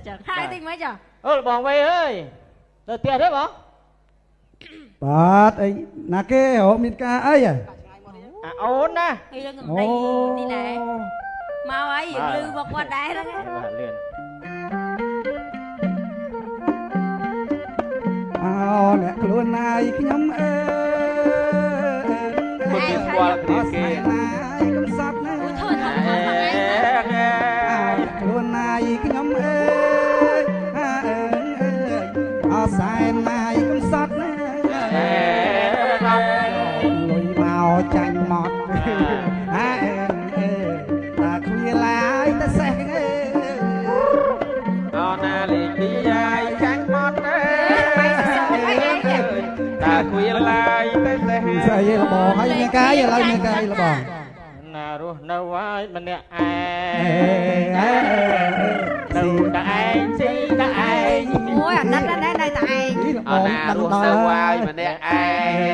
ចឹងហើយតិចមិនចា អឺបងវៃអើយទៅផ្ទះទេបង បាទអីណាគេរកមានការអី អាអូនណា រឿងកំដេញនេះណែមកហើយយើងលឺមកគាត់ដែរហ្នឹង បាទលឿន អោអ្នកខ្លួនណាយខ្ញុំអើ មកគេស្គាល់គ្នាគេ ណាយកំសត់ណា អូធ្វើធ្វើធ្វើ ខ្លួនណាយខ្ញុំអើយអសែនណាយកំសត់ណាលុយមកចាញ់មកអើតាគ្វាឡាយតាសេះអើ អណាលេខពីយាយចាញ់មកទេតាគ្វាឡាយតែសេះ ស្អីលបងហើយមានកាយឥឡូវមានកាយលបង ណារស់នៅហើយម្នាក់ឯងនៅតែឯងស៊ីតែឯង អូយអាណិតណាស់នៅតែឯង អណារស់នៅហើយម្នាក់ឯង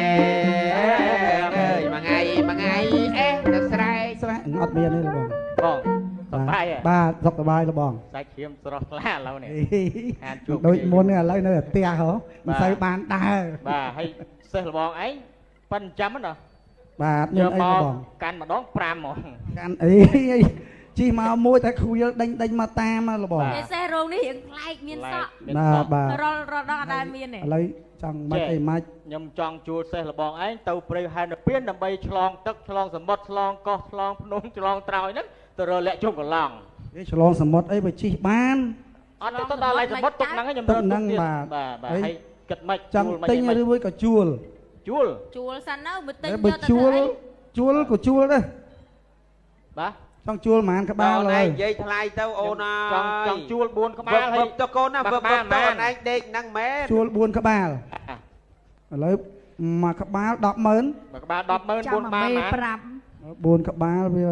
អើយមួយថ្ងៃមួយថ្ងៃអេទៅស្រែក ស្រែកអត់មានទេលបង បងសប្បាយ បាទសុខសប្បាយលបង សាច់ឈាមស្រស់ថ្លាឥឡូវនេះ ខានជួបដូចមុនឥឡូវនៅផ្ទះហ៎មិនសូវបានដើរ បាទហើយសេះលបងឯងប៉ិនចាំណា បាទមានអីបង កាន់ម្ដង5ហ្មង កាន់អីជីមកមួយតែខ្វៀលដេញដេញមកតាមលបង គេសេះរោងនេះរៀងប្លែកមានសក់ បាទបាទ រលរដងអត់ដែលមានទេ ឥឡូវចង់មិនអីម៉ាច់ ខ្ញុំចង់ជួលសេះលបងឯងទៅព្រៃហែនពៀនដើម្បីឆ្លងទឹកឆ្លងសមុទ្រឆ្លងកោះឆ្លងភ្នំឆ្លងត្រើយហ្នឹងទៅរកលាក់ជុំកន្លង គេឆ្លងសមុទ្រអីបើជីបាន អត់ទៅដល់ឡៃសមុទ្រទុកហ្នឹងខ្ញុំរកហ្នឹង បាទបាទបាទហើយគិតមិន ចង់ទិញឬមួយក៏ជួល ជួល ជួលសិនទៅបើទិញ យកទៅជួលជួលក៏ជួលដែរ បាទ ចង់ជួលប៉ុន្មានក្បាល ហើយនិយាយថ្លៃទៅអូនអើយ ចង់ចង់ជួល4ក្បាលហើយទៅកូនណាវឹបវឹបទៅអូនឯងដេកហ្នឹងមែន ជួល4ក្បាលឥឡូវមួយក្បាល100,000 មួយក្បាល100,000 4ក្បាល ប្រាប់ 4ក្បាលវា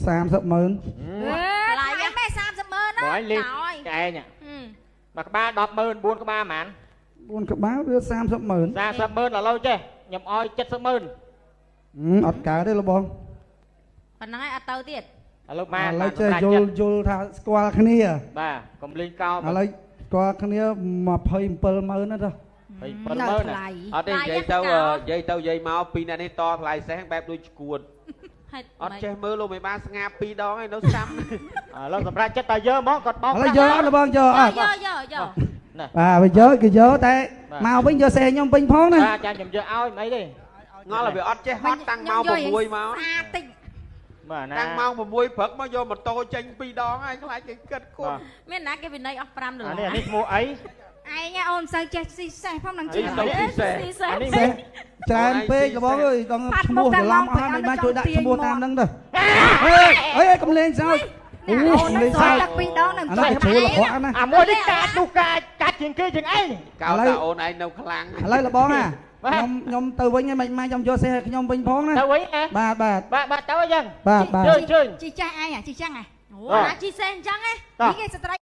30ម៉ឺន ថ្លៃម៉េះ30ម៉ឺនណា បងឯងលេងឯងមួយក្បាល100,000 4ក្បាលប៉ុន្មាន 4ក្បាលវា30ម៉ឺន 30ម៉ឺនឥឡូវចេះខ្ញុំឲ្យ70ម៉ឺន អត់កើតទេលបង ប៉ុណ្ណឹងឯងអត់ទៅទៀត ឥឡូវបាន ឥឡូវចេះយល់យល់ថាស្គាល់គ្នា បាទកុំលេងកោ ឥឡូវស្គាល់គ្នា27ម៉ឺនណាទៅ 27ម៉ឺន អត់ទេនិយាយទៅនិយាយទៅនិយាយមកពីរអ្នកនេះតថ្លៃសេះបែបដូចឈួតអត់ចេះមើលលោកមេបាស្ងាពីរដងឯងនៅសាំ ឥឡូវសម្រាប់ចិត្តតែយកហ្មងគាត់បោក ឥឡូវយកអត់បងយកអត់ យកយកយក បាទបើយកគេយកតែមកវិញយកសេះខ្ញុំវិញផងណា បាទចាខ្ញុំយកឲ្យមិនអីទេ ងល់វាអត់ចេះហត់តាំងម៉ោង6មក ស្អាតតិច បាទណា តាំងម៉ោង6ព្រឹកមកយកម៉ូតូចេញ2ដងហើយខ្លាចគេគិតគត់ មានណាគេវិន័យអស់5ដុល្លារ នេះឈ្មោះអី ឯងអូនមិនសូវចេះស៊ីសេះផងនឹងជិះ ស៊ីសេះ ច្រើនពេកបងអើយដល់ឈ្មោះច្រឡំអស់មិនបានជួយដាក់ឈ្មោះតាមហ្នឹងទៅអេអេកុំលេងសើច អូលេងសើចទឹកពីរដងនឹង ចុះជ្រួលអាក្រក់ណា អាមួយនេះកាចនោះកាចកាចជាងគេជាងឯង កោតាអូនឯងនៅខ្លាំង ឥឡូវលបងណាខ្ញុំខ្ញុំទៅវិញមិនម៉ាខ្ញុំយកសេះឲ្យខ្ញុំវិញផងណា ទៅវិញ បាទបាទបាទបាទទៅអញ្ចឹង បាទបាទ ជើញជើញ ជីចាស់ឯងជីចឹងហ៎ អូណាជីសេះអញ្ចឹងហ៎ នេះគេស្ត្រី